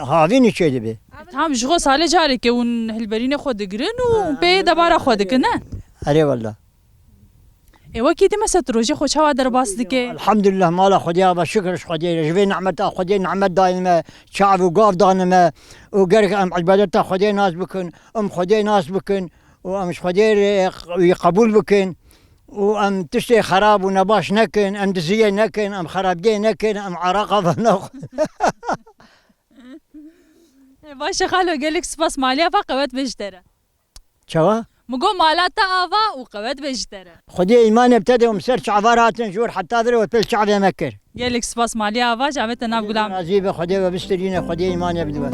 Havînî çê dibe. Tam ji xwe salê careke hûn hilberînê xwe digirin û pê debara xwe dikin, ne? Erê wela. Ê, wekî dî mesela tu rojê xwe çawa derbas dike? Elhamdulillah, mala Xwedê ya be, şikir ji Xwedê re. Ji vê nimeta Xwedê nimet dayî me, çav û gav dane me û gerek em îbadeta Xwedê nas bikin, em Xwedê nas bikin û em ji Xwedê re wî qebûl bikin. û em tiştê xerab û nebaş nekin, em diziyê nekin, em xerabiyê nekin, em ereqa ve nexwin. Baş e xalo, gelek spas, maliya va qewet be ji te re. Çawa? Min got mala te ava û qewet be ji te re. Xwedê îmanê bi te de û min ser çava re hatin jor heta vir û pêl çavê me kir. Gelek spas maliya ava, çavê te nav gulan. Razî be, Xwedê we bistirîne, Xwedê îmanê bide we.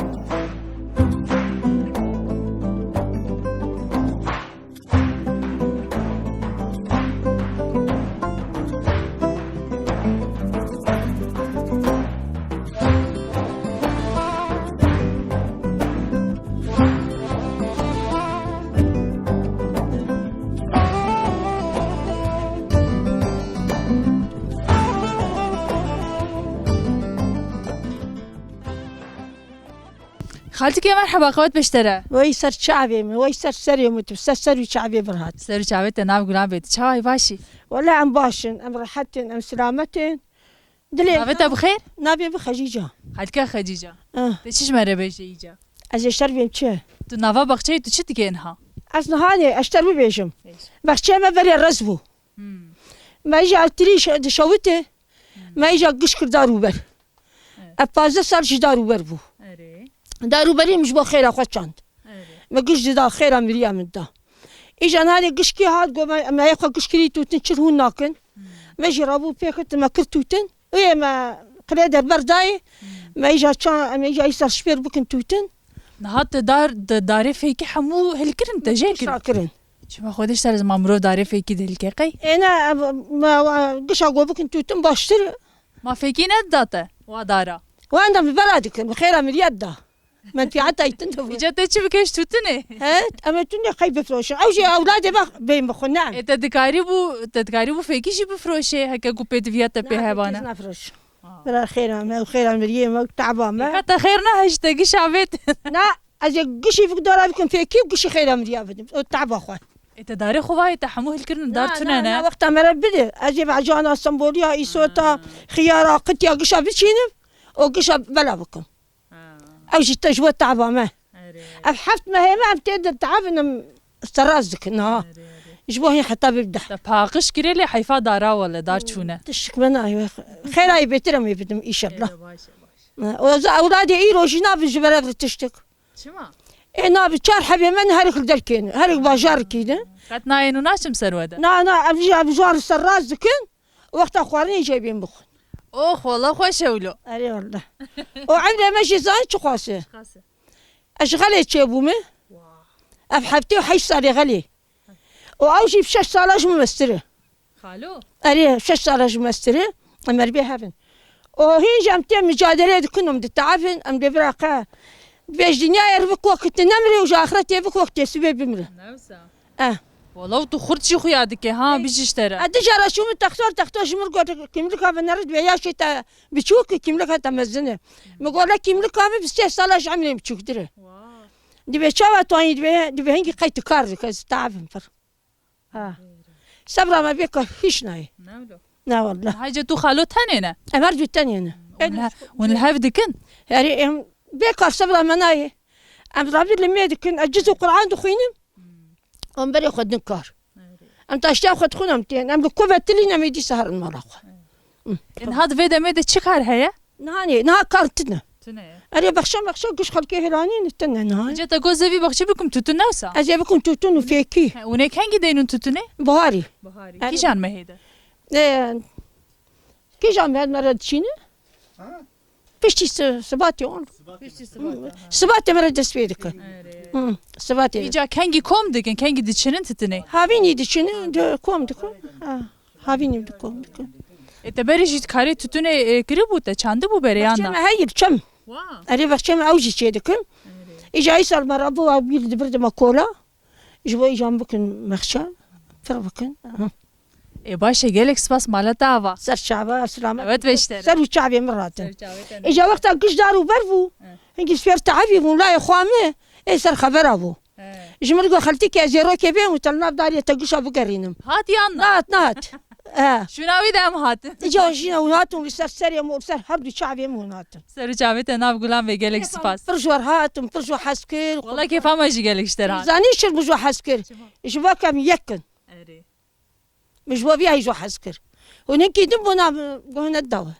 Xaltike merheba, qewet beştere. Wey ser çavê min, wey ser serê min, tu ser ser û çavê min hat. Ser û çavê te nav gulan bêt. Çawa yî, başî? Wele em baş in, em rehet in, em selamet in. Dilê Navê te bi xêr? Navê bi Xecîca. Xaltike Xecîca. Ah. Te çi ji me re bêje îca? Ez ê şer bêm çi? Tu nava baxçeyê tu çi dikê niha? Ez niha nê, ez ter bibêjim. Bêj. Baxçeya me berê rez bû. Hmm. Me îja tirî şe-, dişewitê, Hmm. me îja giş kir dar û ber. Evet. Ev pazdeh sal ji dar û ber bû. Erê. Dar û berî min ji bo xêra xwe çand. Erê. Me giş dida, xêra miriya min da. Îja nanê gişkî hat, got me, me yê xwe giş kirî tûtin, çil hûn nakin. Hmm. Me jî rabû pê ket, me kir tûtin. Ê me qirê derber dayê. Hmm. Me îja ça-, me îja îsal şpêr bikin tûtin. Niha te dar, te darê fêkî hemû hilkirin, te jê kirin? Gişa kirin. Çima Xwedê ji te re zima mirov darê fêkî dihilke qey? Ê ne, ev, me, we, gişa go bikin tûtin baştir. Ma fêkî nedida te wa dara? Wenda min bela dikin, bi xêra min yed da. Menfîeta îtin de bû. Îca te çi bike ji tûtinê? He, em ê tûnê qey bifroşin. Ew jî ewladê me bên bixwin, ne? Ê te dikarî bû, te dikarî bû fêkî jî bifroşê, heke ku pêdiviya te pê heba ne? Nafroş. Bira xêra me, ew xêra miriyê me, ew taba me. Heta xêr nehişte gişa vêt. Na, ez ê gişî vik dara bikim fêkî û gişî xêra miriya bidim. O taba xwe. Ê te darê xwe vayê te hemû hilkirin dar tune ne? Na, wexta me re bide. Ez ê vecana semboliya, îsota, xiyara, qitiya gişa biçînim. O gişa bela bikim. Ha. Ew jî te ji bo taba me. Erê. Ev heft mehê me em tê de tabin em seraz dikin ha. Erê, erê. Ji bo hîn heta bibde. Te paqij kirê lê heyfa dara wele, dar çûne. Tiştik me nayê. Xêra yê bêtir em ê bidim înşallah. Erê, baş e, baş e. O ewladê îro jî nabin ji ber ev tiştik. Çima? Ê nabin çar hebê me ne herik li derkê ne, herik bajarikî ne. Qet nayên û naçim ser we de. Na, na, em jî em ji wan re serraz dikin. Wexta xwarinê jê bên bixwin. Ox, wala xweş e wilo. Erê wala. O emrê me jî zanî çi xwase? Çi xwase? Ez ji Xelê çêbûme. Wah. Ev heftê û heşt salê Xelê. O ew jî şeş sala ji min mestir e. Xalo? Erê, şeş sala ji min mestir e. Em erbê hev in. O hîn jî em tê micadelê dikin, em diteevin, em dê bira qe. Dibê ji dinyayê re bik wek tu nemrê û ji axretê bik wek tê sibê bimre. Ne wisa? Eh. Walaw tu xurt jî xuya dike ha, bijî ji te re. Eh, di cara çû min textor textor ji min got, kimlika ve nerid ve yaşê te biçûk e, kimlika te mezin e. Min got, le kimlika min bi sê sala ji emrê min biçûktir e. Wow. Dibê çawa tu anî dibê, dibê hingî qey tu kar dike, ez taevim pir. Ha. Sebra me bê kar hîç nayê. Ne wilo? Ne wallah. Hece tu xalo tenê ne? Em her du tenê ne. Hûn li he-, hûn li hev dikin? Herê em bê kar sebra me nayê. Em rabî li mê dikin, ez ciz û Qur'an dixwînim. Hmm. Em berê xwe din kar. Evet. Em taştiya xwe dixwin em tên. Em li ku ve tilîn em ê dîsa herin mala xwe. Evet. Hı. E, niha di vê demê de çi kar heye? Niha nê, niha kar tune. Tune ye. Erê bexşe mexşe giş xelkê hêlanî ne tune niha. Îca te got zevî baxçî bikim tûtun ne wisa? Ez ê bikim tûtun û fêkî. He, hûn ê kengî deynin tûtunê? Biharî. Biharî. Erê. Kîjan mehê de? E, kîjan mehê me re diçîne? Ha? Piştî si-, sibatê on. Piştî sibatê, ha. Sibatê me re dest pê dike. Erê. Hı, sibatê. Îca kengî kom dikin, kengî diçinin tûtunê? Havînî diçinin, de kom dikin. Ha, havînî de kom dikin. E, te berê jî karê tûtunê, e, kiribû te, çandibû berê yan na? Baxçe me heyî, çem. Wa. Erê, baxçe me ew jî çê dikin. Erê. Îca îsal me rabû, ew bîr dibir dima kola. Ji bo îcan bikin mexçe, fir bikin. Aha. Ê baş e, gelek spas, mala te ava. Ser çava, selamet. Evet, beşter. Ser û çavê min ratin. Ser çavê te ne. Îca wexta giş dar û ber bû. He. Hingî sfêr teevî bûn, layê xwe me, ê ser xebera bû. He. Ji min got, xeltîkê ez ê rokê bêm û te li nav darê te gişa bigerînim. Hat yan na? Nehat, nehat. He. Şûna wî de em hatin. Îca jîna û hatin li ser serê min û li ser her du çavê min hûn hatin. Ser û çavê te nav gulan be, gelek spas. Pir ji we re hatim, pir ji we hez kir. Wala kêfa me jî gelek ji te re hat. Zanî çi min ji we hez kir? Çima? Ji we ke em yek in. Erê. Min ji bo vî heyjo hez kir. Hûn hinkî din bona guhine dawe.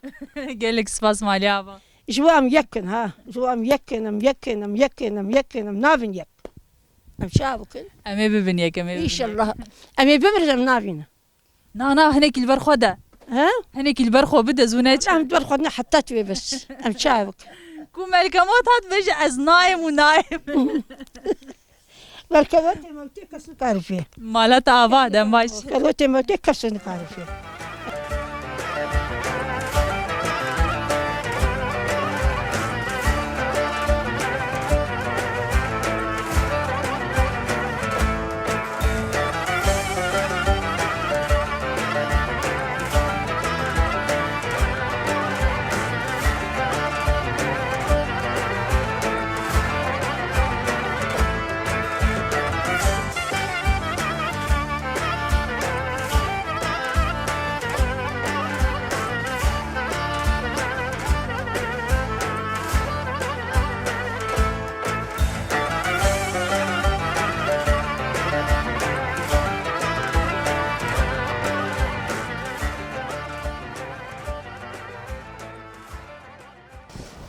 Gelek spas Malê Ava. Ji bo em yek in, ha. Ji bo em yek in, em yek in, em yek in, em yek in, em navin yek. Em çawa bikin? Em ê bibin yek, em ê bibin yek. Înşallah. Em ê bibin, em navînin. Na, na, hinekî li ber xwe de. He? Hinekî li ber xwe bide, zû neçe. Em li ber xwe ne, heta tu bes. Em çawa bikin? Ku melkemot hat bêje, ez nayêm û nayêm. Belke lotê mewtê kes nikare pê. Mala te ava, dem baş. Belke lotê mewtê kes nikare pê.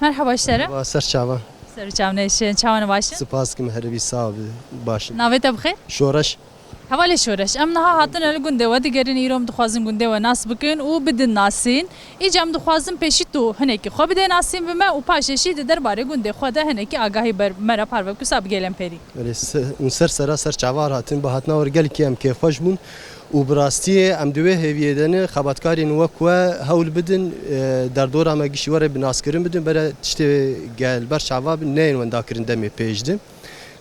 Merhaba ji te re. Merhaba, ser çava. Ser çav neşe, çawan baş e? Spas dikim, heribî sağ ol, baş e. Navê te bi xêr? Şoreş. Hevalê Şoreş, em niha hatine li gundê we digerin, îro em dixwazin gundê we nas bikin û bidin nasîn. Îca em dixwazin pêşî tu hinekî xwe bidê nasîn bi me û paşê jî di derbarê gundê xwe de hinekî agahî ber me re parve bike wisa bi gelemperî. Belê, se-, hûn ser sera ser çava hatin, bi hatina we re gelekî em kêfxweş bûn û bi rastiyê em di wê hêviyê de ne, xebatkarên wek we hewl bidin, e, derdora me gişî we re bi naskirin bidin, bere tiştê gel ber çava bin, neyên wendakirin demê pêş de.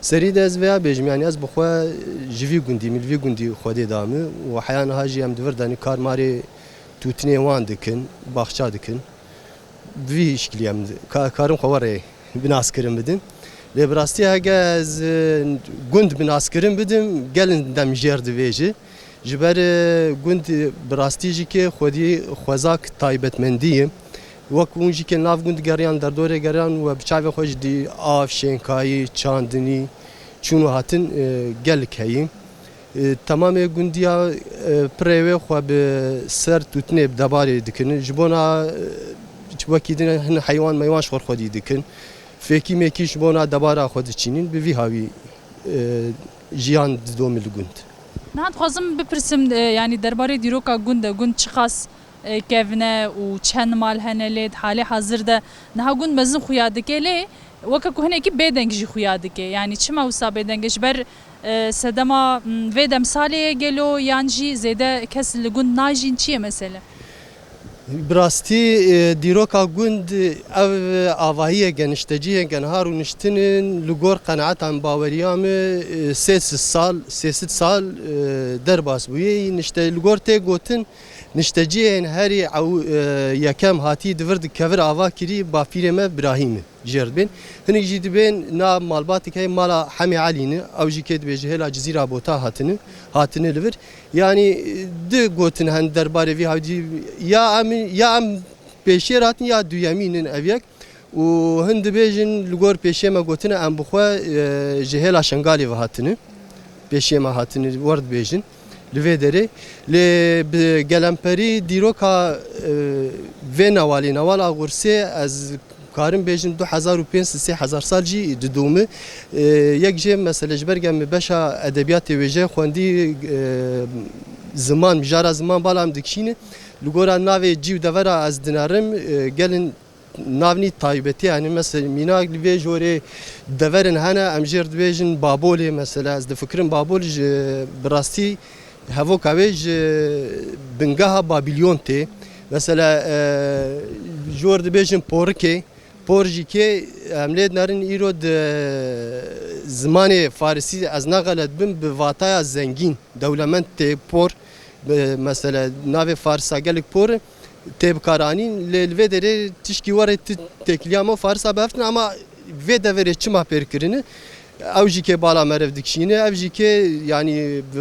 Serî de ez vêya bêjim, yanî ez bi xwe ji vî gundî, min li vî gundî Xwedê da min û heya niha jî em di vir de ne kar marê tûtinê wan dikin, baxça dikin. Bi vî şiklî em ka-, karin xwe we rê bi naskirin bidin. Lê bi rastî hege ez, e, gund bi naskirin bidim, gelin dem jêr divêji. Ji ber, e, gund, e, bi rastî jî ke xwedî xwezak taybetmendî ye. Wek hûn jî ke nav gund geriyan, derdorê geriyan we bi çavê xwe jî dî av, şênkayî, çandinî, çûn û hatin, e, gelek heyî. E, temamê gundiya, e, pirê wê xwe bi ser tûtinê, bi debarê dikin. Ji bona, e, wekî din hin heywan meywan ji xwe xwedî dikin. Fêkî mêkî ji bona debara xwe diçînin. Bi vî hawî, e, jiyan didomin li gund. Niha dixwazim bipirsim, e, yanî derbarê dîroka gund de, gund çiqas e, kevn e û çend mal hene lê di halê hazir de niha gund mezin xuya dike lê weke ku hinekî bêdeng jî xuya dike. Yanî çima wisa bêdeng e? Ji ber, e, sedema, m, vê demsalê ye gelo yan jî zêde kes li gund najîn? Çi ye mesele? Bi rastî, e, dîroka gund ev avahiyeke, nişteciyeke nihar û niştinin li gor qenaetan, baweriya min, e, sê sed sal, sê sed sal, e, derbas bûye. Nişte li gor tê gotin, nişteciyên herî ew, e, yekem hatî di vir di kevir ava kirî, bafîrê me Birahîm e, jêr dibên. Hinek jî dibên na malbatek heye, mala Hemê Elî ne, ew jî kê dibêje hêla Cizîra Bota hatine, hatine li vir. Yanî, e, di gotin hen derbarê vî hawî, ya em, ya em pêşiyê re hatin ya duyemîn in ev yek. Û hin dibêjin, li gor pêşiyê me gotine, em bi xwe, e, ji hêla Şengalê ve hatine. Pêşiyê me hatine, wer dibêjin. Li vê derê. Lê bi gelemperî dîroka, e, vê newalê, newala Xursê, ez karim bêjim du hezar û pênc sed, sê hezar sal jî didome. E, yek jê mesele ji ber ge min beşa edebiyatê wêje xwendî, e, ziman, mijara ziman bala em dikişîne. Li gora navê cî û devera ez dinerim, e, gelin navnî taybetî, yanî mesela mînak li vê jorê deverin hene, em jêr dibêjin Babolê, mesela ez difikirim Babol ji bi rastî hevoka wê ji bingeha Babilyon tê. Mesela, e, jor dibêjin Porikê, Por jî kê em lê dinerin îro di zimanê farisî, ez ne xelet bim, bi vataya zengîn, dewlemend tê, por, bi, mesela navê farisa gelek por e, tê bikaranîn, lê li vê derê tişkî were ti têkiliya me farisa biheftin, ama vê deverê çima pêr kirine, ew jî kê bala meriv dikişîne, ev jî kê, yanî, bi,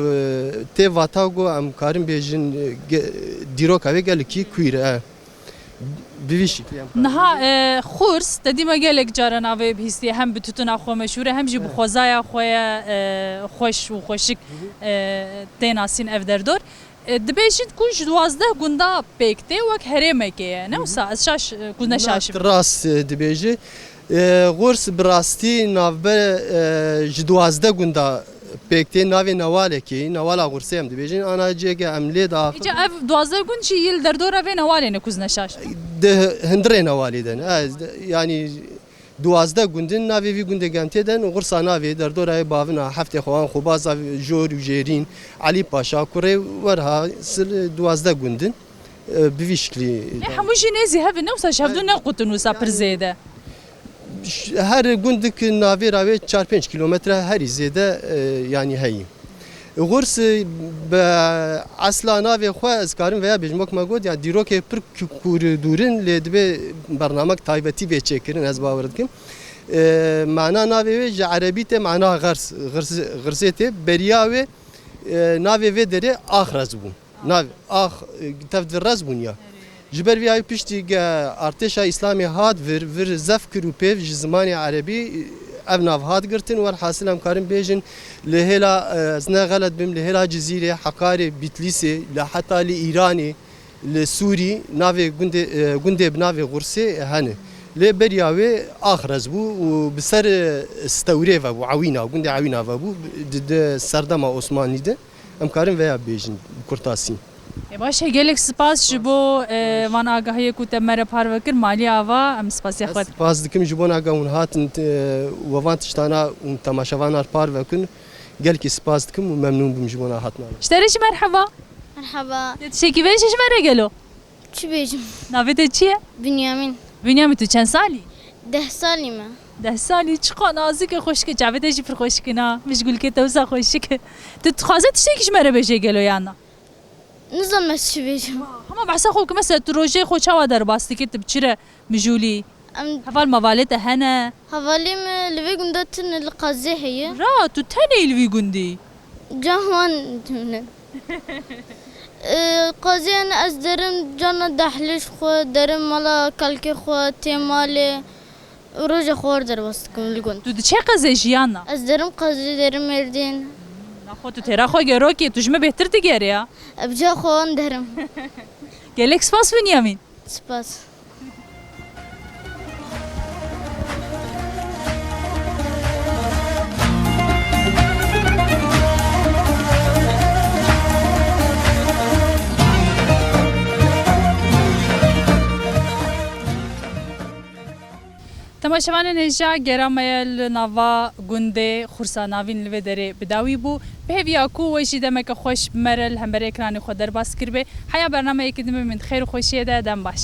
tê vata ku em karin bêjin, ge-, dîroka wê gelekî queer e. Bi vî şiklî em karin. Niha, e, Xurs, te dî me gelek cara navê bihîstiye, hem bi tutuna xwe meşhûr e, hem jî bi Evet. xwezaya xwe ye, e, xweş û xweşik, Hı hı. e, tê nasîn ev derdor. E, dibêjin ku ji duwazdeh gunda pêk tê wek herêmekê ye. Ne wisa ez şaş, e, ku ne şaş im. Rast, e, dibêje. E, Xurs bi rastî navber, e, ji duwazdeh gunda pêk tê, navê newalekê, newala Xursê em dibêjin. Ana cihê em lê diaxivin. Îca ev duwazdeh gund jî yê li derdora vê newalê ne ku ne şaş im. Di hundirê newalê de ne. Ez de, yanî, duwazdeh gund in, navê vî gundê em tê de ne, Xursa navê derdora wê bavina heftê xwewan, Xwebaza Jor û Jêrîn, Elî Paşa, Kurê werha sil duwazdeh gund in, e, bi vî şiklî. Lê hemû jî nêzî hev in, ne wisa ji hevdu ne qutin wisa pir zêde. Ş-, her gundik navêra wê çar pênc kîlometre herî zêde, e, yanî heyî. Xurs, e, bi esla navê xwe ez karim veya bêjim, wek me got, ya dîrokê pir ku-, kûr û dûr in, lê dibê bernamek taybetî vê çêkirin, ez bawer dikim. E, mana navê wê ji erebî tê mana xers, xers, xirsê tê. Beriya wê, e, navê vê derê Axrez bû. Nav, ax, e, tev di rez bûn ya. Ji ber vî ayî piştî ge artêşa Îslamê hat vir, vir zef kir û pêv ji zimanê erebî, e, ev nav hat girtin. Werhasil em karin bêjin li hêla, e, ez ne xelet bim, li hêla Cizîrê, Heqarê, Bîtlîsê, li heta li Îranê, li Sûrî navê gundê, e, gundê bi navê Xursê hene. Lê beriya wê Axrez bû û bi ser, e, Stewrê ve bû, Ewîna, gundê Ewîna ve bû, di, di serdema Osmanlî de. Em karin veya bêjin bi kurtasî. Ê baş e, gelek spas ji bo, e, van agahiyê ku te me re parve kir, Malî Ava, em spasiya xwe dikin. Ez spas dikim ji bona ge hûn hatin, e, we van tiştana hûn temaşevanan parve kin. Gelkî spas dikim û memnûn bûm ji bona hatina we. Ji te re jî merheba. Merheba. Te tiştekî bêje ji me re gelo? Çi bêjim? Navê te çi ye? Binyamîn. Binyamîn, tu çend salî? Deh salî me. Deh salî, çiqa nazik e, xweşik e, çavê te jî pir xweşik in ha, mijgulkê te wisa xweşik e. Tu dixwaze tiştekî ji me re bêje gelo yan na? Nizanim ez çi bêjim. Hema behsa xwe bike, mesela tu rojê xwe çawa derbas dikî, tu bi çi re mijûlî? Em Heval mevalê te hene? Hevalê me li vê gunda tune, li Qazê heye. Ra, tu tenê yî li vî gundî? Ca wan tune. Ee, Qazê hene, ez derim cana dehlê ji xwe, derim mala kalkê xwe, tê malê. Roja xwe wer derbas dikim li gund. Tu diçe Qazê jiyan na? Ez derim Qazê, derim Mêrdîn. Naxwe tu têra xwe gero kê, tu ji me bêhtir digerê ya. Ez ca xwe wan derim. Gelek spas Binyamîn. Spas. Temaşevanên hêja, gera me ye li nava gundê Xursa Navîn li vê derê bi dawî bû. Bi hêviya ku we jî demeke xweş bi me re li hemberê ekranê xwe derbas kiribê. Heya bernameyeke din bimînin di xêr û xweşiyê de, dem baş.